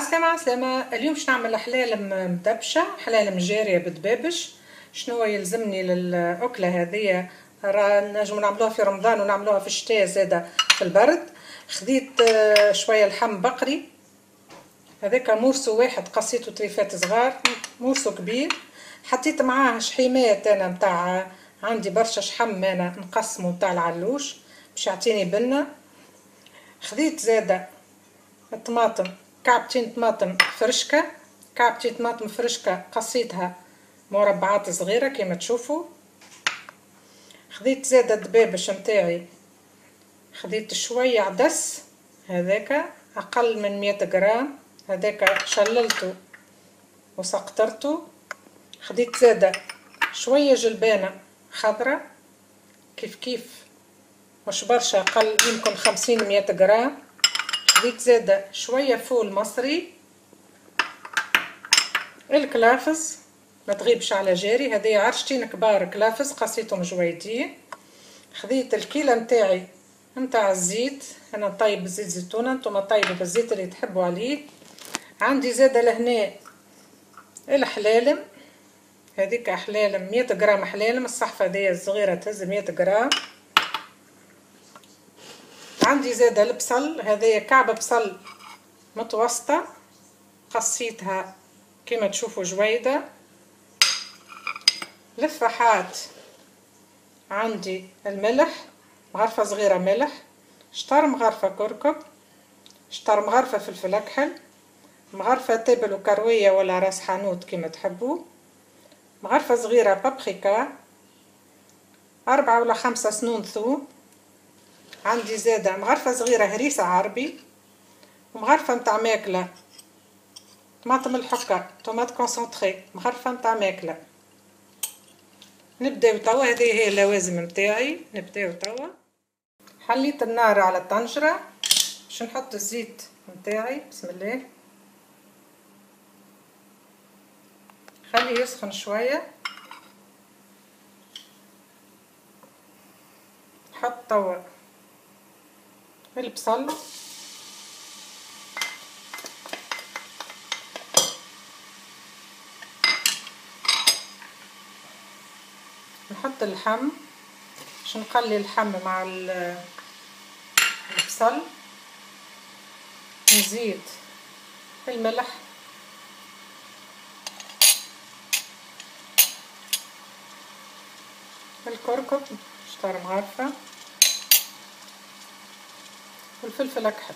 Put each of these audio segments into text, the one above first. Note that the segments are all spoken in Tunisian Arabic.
عسلامة عسلامة. اليوم باش نعمل حلالم مدبشة، حلالم جارية بدبابش. شنو يلزمني للأكلة هذه؟ راه نجمو نعملوها في رمضان ونعملوها في الشتاء زادة في البرد. خذيت شوية لحم بقري، هذاك morceau واحد قصيته طريفات صغار، morceau كبير. حطيت معاه شحيمات، انا متاع عندي برشا شحم انا نقسمو متاع العلوش باش يعطيني بنة. خذيت زادة الطماطم، كعبتين طماطم فرشكة، كعبتين طماطم فرشكة قصيتها مربعات صغيرة كما تشوفوا. خذيت زادة الدبابش متاعي، خذيت شوية عدس هذاك أقل من 100 غرام، هذاك شللته وسقطرته. خذيت زادة شوية جلبانة خضرة كيف كيف، مش برشا، أقل يمكن 50-100 غرام. خذيت زادة شوية فول مصري، الكلافز ما تغيبش على جاري، هذه عرشتين كبار كلافز قصيتهم جويدين. خذيت الكيلة متاعي متاع الزيت، انا نطيب بالزيت زيتونة، نتوما طيبوا بالزيت اللي تحبوا عليه. عندي زادة لهنا الحلالم، هذيك حلالم 100 غرام حلالم، الصحفة هذيا الصغيرة تهز 100 غرام. عندي زادة البصل، هذايا كعبة بصل متوسطة قصيتها كما تشوفوا جويدة. الفحات عندي الملح، مغرفة صغيرة ملح، شطر مغرفة كركب، شطر مغرفة فلفل أكحل، مغرفة تابل وكروية ولا راس حانوت كما تحبوا، مغرفة صغيرة بابريكا، 4 ولا 5 سنون ثوم. عندي زادة مغرفة صغيرة هريسة عربي، ومغرفة متاع ماكلة طماطم الحكة tomate concentrée، مغرفة متاع ماكلة. نبداو توا، هذه هي اللوازم متاعي. نبداو توا. حليت النار على الطنجرة باش نحط الزيت متاعي، بسم الله. خليه يسخن شوية. نحط توا البصل، نحط اللحم باش نقلي اللحم مع البصل، نزيد الملح، الكركب شطر مغرفة، والفلفل أكحل.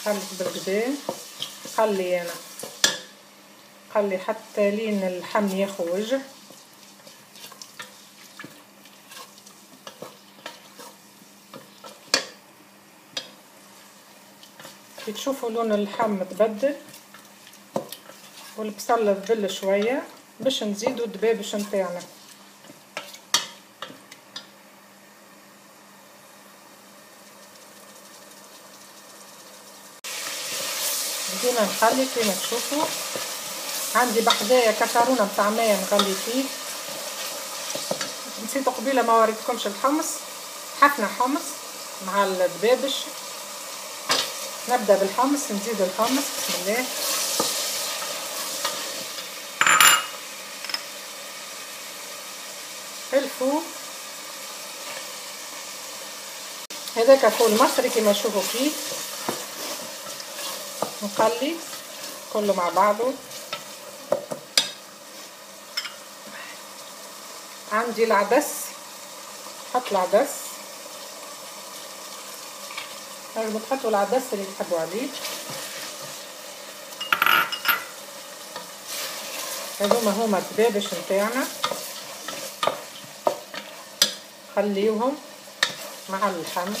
خلط بالكدا، قلي أنا قلي حتى لين اللحم ياخو وجه. كي تشوفوا لون اللحم تبدل والبصل ذبل شوية باش نزيدو الدبابش نتاعنا. ديما نخلي كيما تشوفوا. عندي بحذايا كسرونه متاع ماء نغلي فيه، نسيت قبيلة ما وريتكمش الحمص، حفنة حمص مع الدبابش. نبدا بالحمص، نزيد الحمص، بسم الله. الفول هذاك فول مصري كما تشوفوا فيه، نقلي كله مع بعضه. عندي العدس، حط العدس، لازم تحطوا العدس اللي تحبوا عليه. هذوما هما الدبابش نتاعنا، خليوهم مع اللحم.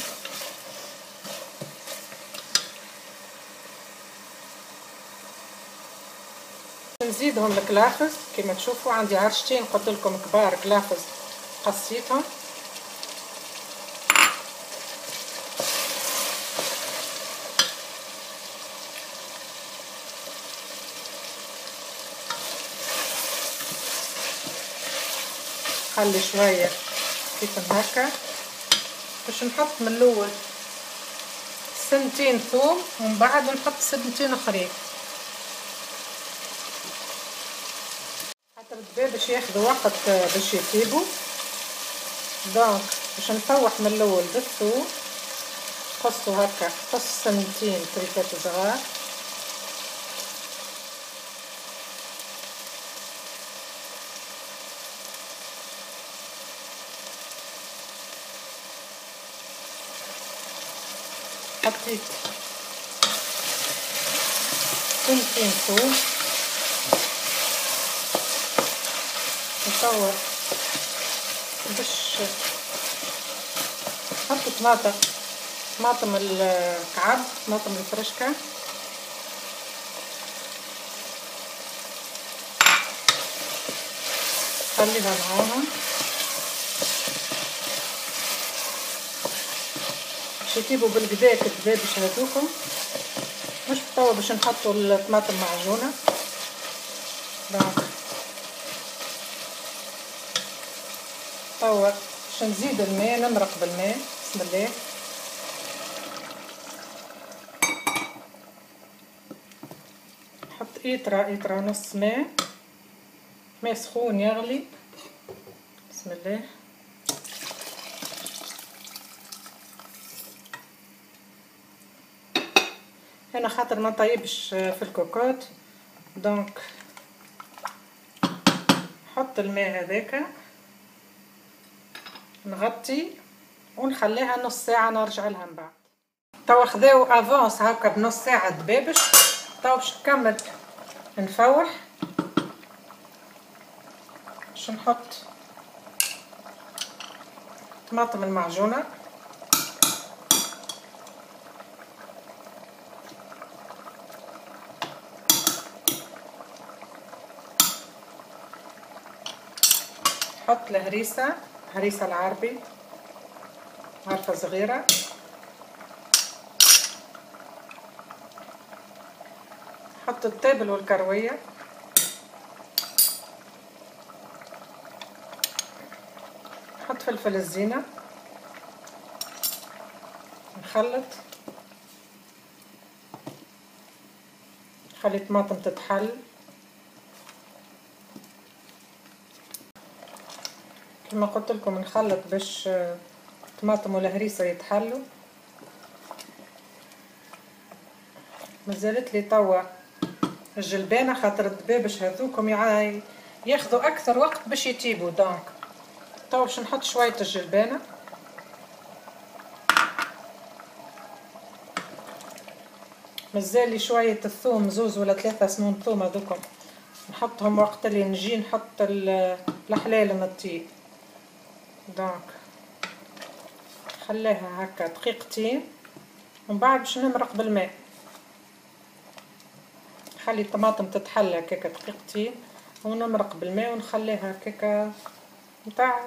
نزيدهم الكلافز كما تشوفوا، عندي عرشتين قلت لكم كبار كلافز قصيتهم. خلي شوية كيف هكا. باش نحط من الاول سنتين ثوم ومن بعد نحط سنتين اخرين، خاطر الدبابش ياخذوا وقت باش يطيبوا. donc باش نفوح من الاول بالثوم، قصوا هكا، قص سنتين طريفات صغار. حطيت سنتين ثوم، نطور باش نحط طماطم، طماطم الكعب، طماطم الفرشكة. خليها معاها باش يطيبوا بالكدا الدبابش هذوكم. مش توا باش نحطوا الطماطم معجونه. donc توا باش نزيد الماء، نمرق بالماء. بسم الله. نحط ايترا، ايترا ونص ماء، ماء سخون يغلي. بسم الله. انا خاطر ما نطيبش في ال cocotte، donc نحط الماء هذاك، نغطي ونخليها نص ساعة، نرجع لها من بعد. توا خذاو avance هكا بنص ساعة دبابش. توا باش نكمل نفوح، باش نحط طماطم المعجونه، نحط الهريسه، هريسه العربي عرفه صغيرة، نحط التابل والكرويه، نحط فلفل الزينة، نخلط، نخلي الطماطم تتحل. كما قلت لكم نخلط باش الطماطم والهريسه يتحلوا. مازالت لي توا الجلبانه، خاطر الدبابش هذوكم ياخذوا اكثر وقت باش يطيبوا. donc توا باش نحط شوية الجلبانه، مازال لي شوية الثوم، زوز ولا 3 سنون ثوم هذوكم نحطهم وقت اللي نجي نحط الحلال الطيب. donc خليها هكا دقيقتين ومن بعد باش نمرق بالماء. خلي الطماطم تتحلى هكاكا دقيقتين ونمرق بالماء ونخليها هكاكا نتاع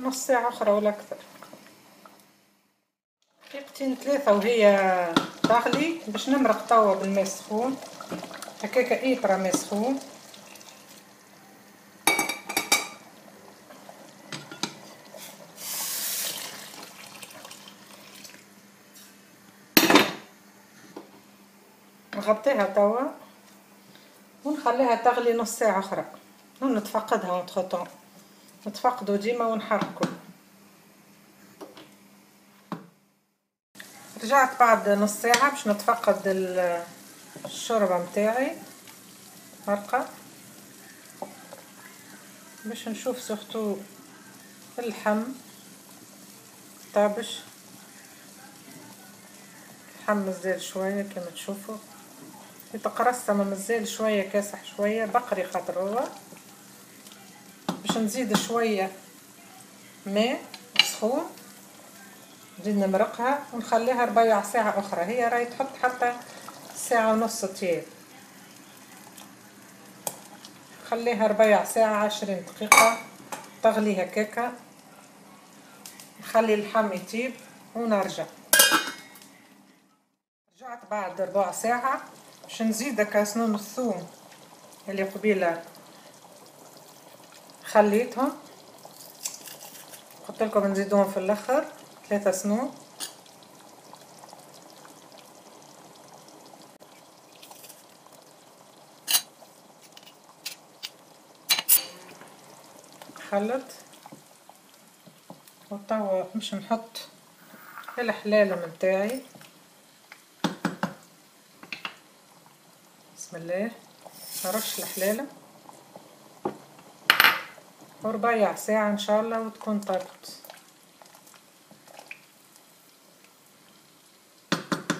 نص ساعة أخرى ولا أكثر. دقيقتين 3 وهي تغلي. باش نمرق توا بالماء السخون هكاكا، إيطرا ماء سخون. نغطيها توا ونخليها تغلي نص ساعة أخرى، ونتفقدها entre-temps، نتفقدو ديما ونحركو. رجعت بعد نص ساعة باش نتفقد الشوربة متاعي مرقة، باش نشوف surtout اللحم طابش. اللحم مازال شوية كما تشوفوا يتقرص، ما مازال شوية كاسح شوية بقري خاطر هو. باش نزيد شوية ماء سخون، نزيد نمرقها ونخليها ربع ساعة اخرى. هي راهي تحط حتى ساعة ونص طياب، خليها ربع ساعة 20 دقيقة تغلي هكاكا. نخلي اللحم يطيب ونرجع. رجعت بعد ربع ساعة باش نزيد هكا سنون الثوم اللي قبيلة خليتهم، قلت لكم نزيدوهم في الاخر. 3 سنون. خلط. وتوا باش نحط الحلالم نتاعي. بسم الله. نرش الحلالم وربع ساعة ان شاء الله وتكون طابت.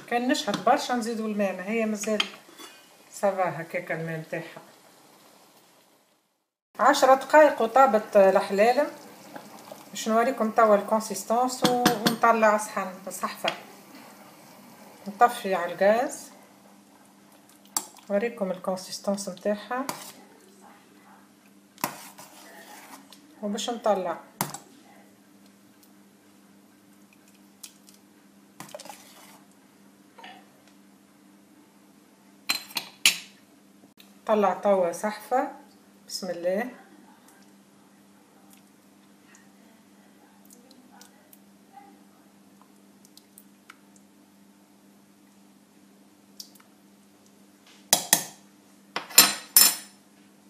كان نشهد برشا نزيدو الماء، ما هي مازال ça va هكاك الماء نتاعها. 10 دقايق وطابت الحلالم. باش نوريكم توا ال consistance ونطلع صحن صحفة. نطفي على الغاز، نوريكم ال consistance نتاعها وباش نطلع. طلع توا صحفة. بسم الله.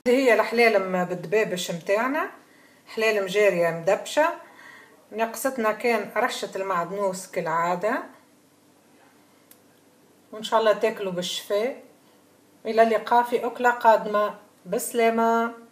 هي الحلالم بالدبابش متاعنا، حلالم جارية مدبشة. ناقصتنا كان رشة المعدنوس كالعادة، وإن شاء الله تاكلوا بالشفاء. إلى اللقاء في أكلة قادمة. بسلامة.